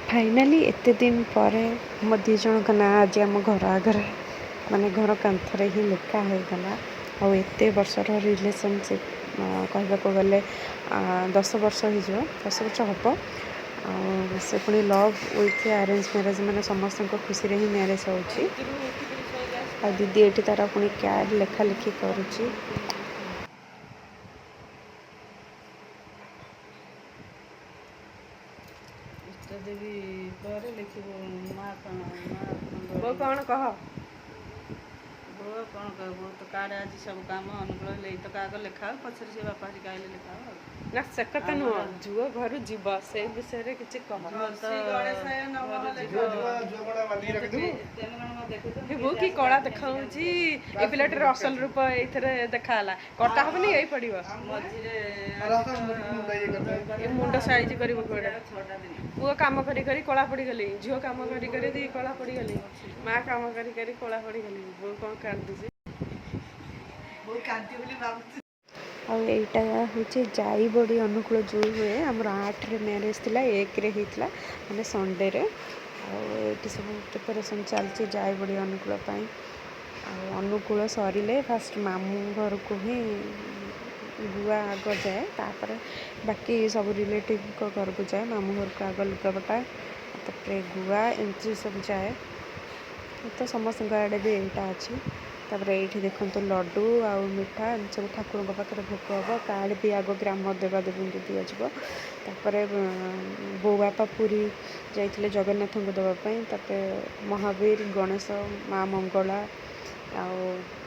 Finally ଏତେ ଦିନ ପରେ ଆମ ଦୁଇ ଜଣଙ୍କ ନାଁ ଆଜି ଆମ ଘର ଆଗରେ, ମାନେ ଘର କାନ୍ଥରେ ହିଁ ଲେଖା ହେଇଗଲା। ଆଉ ଏତେ ବର୍ଷର ରିଲେସନସିପ୍ କହିବାକୁ ଗଲେ 10 ବର୍ଷ ହେଇଯିବ, 10 ବର୍ଷ ହେବ। ଆଉ ସେ ପୁଣି ଲଭ୍ ୱିଥ୍ ଆରେଞ୍ଜ ମ୍ୟାରେଜ୍, ମାନେ ସମସ୍ତଙ୍କ ଖୁସିରେ ହିଁ ମ୍ୟାରେଜ୍ ହେଉଛି। ଆଉ ଦିଦି ଏଠି ତାର ପୁଣି କାର୍ଡ଼ ଲେଖା ଲେଖି କରୁଛି। ଇଷ୍ଟ ଦେବୀ ପରେ ଲେଖିବୁ ମା କଣ ମା। ବୋଉ, କ'ଣ କହ? ବୋଉ କ'ଣ କହିବ? ବୋଉ ତ କାର୍ଡ଼ ଆଜି ସବୁ କାମ ଅନୁକୂଳ ହେଲେ ଏଇ ତ କାଗ ଲେଖା ହବ, ପଛରେ ସେ ବାପା ହେରିକା ଆଇଲେ ଲେଖା ହବ ଆଉ। ନା, ସେ କଥା ନୁହଁ, ଝୁଅ ଘରୁ ଯିବ ସେ ବିଷୟରେ କିଛି କହ। ଝିଅ ତ ବୋଉ, କି କଳା ଦେଖାଉଛି ଏ ପିଲାଟିର! ଅସଲ ରୂପ ଏଇଥିରେ ଦେଖାହେଲା। କଟା ହବନି, ଏଇ ପଡ଼ିବ। ମଝିରେ ଏ ମୁଣ୍ଡ ସାଇଜ କରିବ କୁଆଡ଼େ? 6ଟା ଦିନ। ପୁଅ କାମ କରି କରି କଳା ପଡ଼ିଗଲି, ଝିଅ କାମ କରି କରି ଦି କଳା ପଡ଼ିଗଲି, ମା କାମ କରି କରି କଳା ପଡ଼ିଗଲି। ବୋଉ କ'ଣ କାନ୍ଦୁଛି? ଆଉ ଏଇଟା ହେଉଛି ଜାଇ ବଡ଼ି ଅନୁକୂଳ ଯେଉଁ ହୁଏ ଆମର। 8ରେ ମ୍ୟାରେଜ୍ ଥିଲା, 1ରେ ହେଇଥିଲା, ମାନେ ସଣ୍ଡେରେ। ଆଉ ଏଇଠି ସବୁ ପ୍ରିପାରେସନ୍ ଚାଲିଛି ଜାଇ ବଡ଼ି ଅନୁକୂଳ ପାଇଁ। ଆଉ ଅନୁକୂଳ ସରିଲେ ଫାଷ୍ଟ ମାମୁଁ ଘରକୁ ହିଁ ଗୁଆ ଆଗ ଯାଏ, ତାପରେ ବାକି ସବୁ ରିଲେଟିଭ୍ଙ୍କ ଘରକୁ ଯାଏ। ମାମୁଁ ଘରକୁ ଆଗ ଲୁଗାପଟା, ତାପରେ ଗୁଆ, ଏମିତି ସବୁ ଯାଏ। ତ ସମସ୍ତଙ୍କ ଆଡ଼େ ବି ଏଇଟା ଅଛି। ତାପରେ ଏଇଠି ଦେଖନ୍ତୁ, ଲଡ଼ୁ ଆଉ ମିଠା ଏମିତି ସବୁ ଠାକୁରଙ୍କ ପାଖରେ ଭୋଗ ହେବ। କାର୍ଡ଼ ବି ଆଗ ଗ୍ରାମ ଦେବାଦେବୀଙ୍କୁ ଦିଆଯିବ। ତାପରେ ବୋଉ ବାପା ପୁରୀ ଯାଇଥିଲେ ଜଗନ୍ନାଥଙ୍କୁ ଦେବା ପାଇଁ। ତାପରେ ମହାବୀର, ଗଣେଶ, ମା ମଙ୍ଗଳା ଆଉ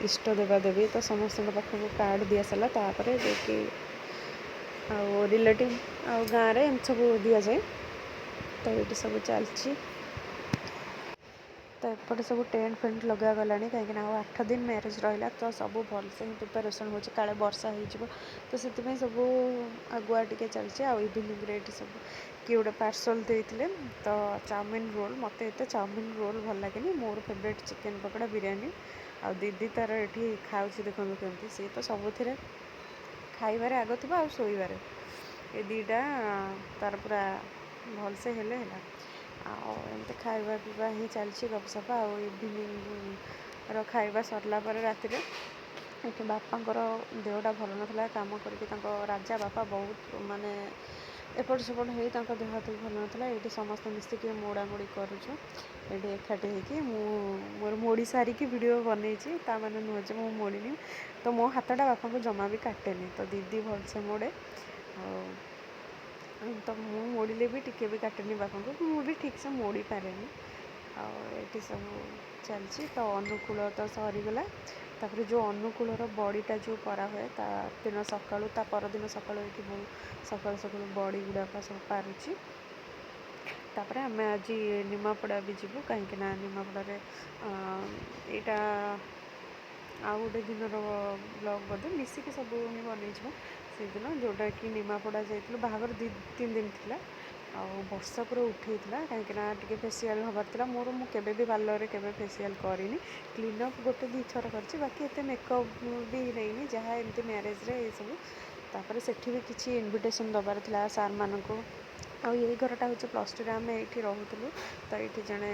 ଇଷ୍ଟ ଦେବାଦେବୀ, ତ ସମସ୍ତଙ୍କ ପାଖକୁ କାର୍ଡ଼ ଦିଆସରିଲା ତାପରେ ଯାଇକି ଆଉ ରିଲେଟିଭ୍ ଆଉ ଗାଁରେ ଏମିତି ସବୁ ଦିଆଯାଏ। ତ ଏଇଠି ସବୁ ଚାଲିଛି। ତ ଏପଟେ ସବୁ ଟେଣ୍ଟ ଫେଣ୍ଟ ଲଗାଗଲାଣି, କାହିଁକିନା ଆଉ 8 ଦିନ ମ୍ୟାରେଜ୍ ରହିଲା। ତ ସବୁ ଭଲସେ ହିଁ ପ୍ରିପାରେସନ୍ ହେଉଛି, କାଳେ ବର୍ଷା ହେଇଯିବ, ତ ସେଥିପାଇଁ ସବୁ ଆଗୁଆ ଟିକେ ଚାଲିଛି। ଆଉ ଇଭିନିଂରେ ଏଇଠି ସବୁ କିଏ ଗୋଟେ ପାର୍ସଲ୍ ଦେଇଥିଲେ ତ ଚାଉମିନ୍ ରୋଲ୍। ମୋତେ ଏତେ ଚାଉମିନ୍ ରୋଲ୍ ଭଲ ଲାଗେନି, ମୋର ଫେଭରେଟ୍ ଚିକେନ୍ ପକୋଡ଼ା, ବିରିୟାନୀ। ଆଉ ଦିଦି ତାର ଏଠି ଖାଉଛି, ଦେଖନ୍ତୁ କେମିତି। ସିଏ ତ ସବୁଥିରେ ଖାଇବାରେ ଆଗ ଥିବ ଆଉ ଶୋଇବାରେ, ଏ ଦୁଇଟା ତାର ପୁରା ଭଲସେ ହେଲେ ହେଲା। ଆଉ ଏମିତି ଖାଇବା ପିଇବା ହିଁ ଚାଲିଛି, ଗପସପ। ଆଉ ଇଭିନିଂର ଖାଇବା ସରିଲା ପରେ ରାତିରେ ଏଠି ବାପାଙ୍କର ଦେହଟା ଭଲ ନଥିଲା। କାମ କରିକି ତାଙ୍କ ରାଜା ବାପା ବହୁତ ମାନେ ଏପଟ ସେପଟ ହେଇ ତାଙ୍କ ଦେହ ହାତ ବି ଭଲ ନଥିଲା। ଏଇଠି ସମସ୍ତେ ମିଶିକି ମୋଡ଼ାମୋଡ଼ି କରୁଛୁ ଏଇଠି ଏକାଠି ହେଇକି। ମୁଁ ମୋର ମୋଡ଼ି ସାରିକି ଭିଡ଼ିଓ ବନେଇଛି, ତା ମାନେ ନୁହଁ ଯେ ମୁଁ ମୋଡ଼ିନି। ତ ମୋ ହାତଟା ବାପାଙ୍କୁ ଜମା ବି କାଟେନି, ତ ଦିଦି ଭଲସେ ମୋଡ଼େ। ଆଉ ତ ମୁଁ ମୋଡ଼ିଲେ ବି ଟିକେ ବି କାଟେନି ବାପାଙ୍କୁ, ମୁଁ ବି ଠିକ୍ସେ ମୋଡ଼ି ପାରେନି। ଆଉ ଏଇଠି ସବୁ ଚାଲିଛି। ତ ଅନୁକୂଳ ତ ସରିଗଲା। ତାପରେ ଯେଉଁ ଅନୁକୂଳର ବଡ଼ିଟା ଯେଉଁ କରା ହୁଏ ତା ଦିନ ସକାଳୁ, ତା ପରଦିନ ସକାଳୁ ଏଇଠି ବହୁତ ସକାଳୁ ସକାଳୁ ବଡ଼ି ଗୁଡ଼ାକ ସବୁ ପାରୁଛି। ତାପରେ ଆମେ ଆଜି ନିମାପଡ଼ା ବି ଯିବୁ, କାହିଁକିନା ନିମାପଡ଼ାରେ ଏଇଟା ଆଉ ଗୋଟେ ଦିନର ବ୍ଲଗ୍ ବୋଧେ, ମିଶିକି ସବୁ ହିଁ ବନେଇଯିବ। ସେଇଦିନ ଯେଉଁଟାକି ନିମାପଡ଼ା ଯାଇଥିଲୁ, ବାହାଘର 2-3 ଦିନ ଥିଲା ଆଉ ବର୍ଷା ପୁରା ଉଠେଇଥିଲା, କାହିଁକିନା ଟିକେ ଫେସିଆଲ୍ ହେବାର ଥିଲା ମୋର। ମୁଁ କେବେ ବି ପାର୍ଲରରେ କେବେ ଫେସିଆଲ୍ କରିନି। କ୍ଲିନ୍ ଅପ୍ ଗୋଟେ ଦୁଇ ଥର କରିଛି, ବାକି ଏତେ ମେକଅପ୍ ବି ନେଇନି, ଯାହା ଏମିତି ମ୍ୟାରେଜ୍ରେ ଏଇସବୁ। ତାପରେ ସେଠି ବି କିଛି ଇନଭିଟେସନ୍ ଦେବାର ଥିଲା ସାର୍ମାନଙ୍କୁ। ଆଉ ଏଇ ଘରଟା ହେଉଛି ପ୍ଲସ୍ ଟୁରେ ଆମେ ଏଇଠି ରହୁଥିଲୁ। ତ ଏଇଠି ଜଣେ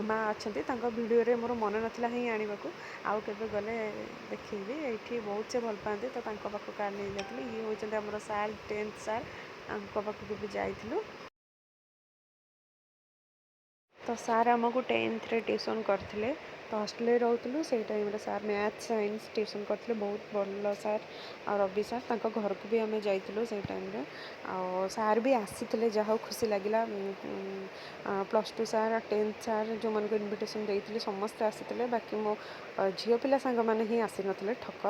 ମା ଅଛନ୍ତି, ତାଙ୍କ ଭିଡ଼ିଓରେ ମୋର ମନେ ନଥିଲା ହିଁ ଆଣିବାକୁ, ଆଉ କେବେ ଗଲେ ଦେଖେଇବି। ଏଇଠି ବହୁତ ସେ ଭଲ ପାଆନ୍ତି, ତ ତାଙ୍କ ପାଖକୁ କାର୍ ନେଇ ଯାଇଥିଲି। ଇଏ ହେଉଛନ୍ତି ଆମର ସାର୍, 10th sir, ତାଙ୍କ ପାଖକୁ ବି ଯାଇଥିଲୁ। ତ ସାର୍ ଆମକୁ 10thରେ ଟ୍ୟୁସନ୍ କରିଥିଲେ। ତ ହଷ୍ଟେଲରେ ରହୁଥିଲୁ ସେଇ ଟାଇମ୍ରେ, ସାର୍ ମ୍ୟାଥ୍ ସାଇନ୍ସ ଟ୍ୟୁସନ୍ କରିଥିଲେ। ବହୁତ ଭଲ ସାର୍ ଆଉ ରବି ସାର୍, ତାଙ୍କ ଘରକୁ ବି ଆମେ ଯାଇଥିଲୁ ସେଇ ଟାଇମ୍ରେ। ଆଉ ସାର୍ ବି ଆସିଥିଲେ, ଯାହା ହଉ ଖୁସି ଲାଗିଲା। Plus two sir, 10th sir, ଯେଉଁମାନଙ୍କୁ ଇନଭିଟେସନ୍ ଦେଇଥିଲି ସମସ୍ତେ ଆସିଥିଲେ। ବାକି ମୋ ଝିଅ ପିଲା ସାଙ୍ଗମାନେ ହିଁ ଆସିନଥିଲେ, ଠକ।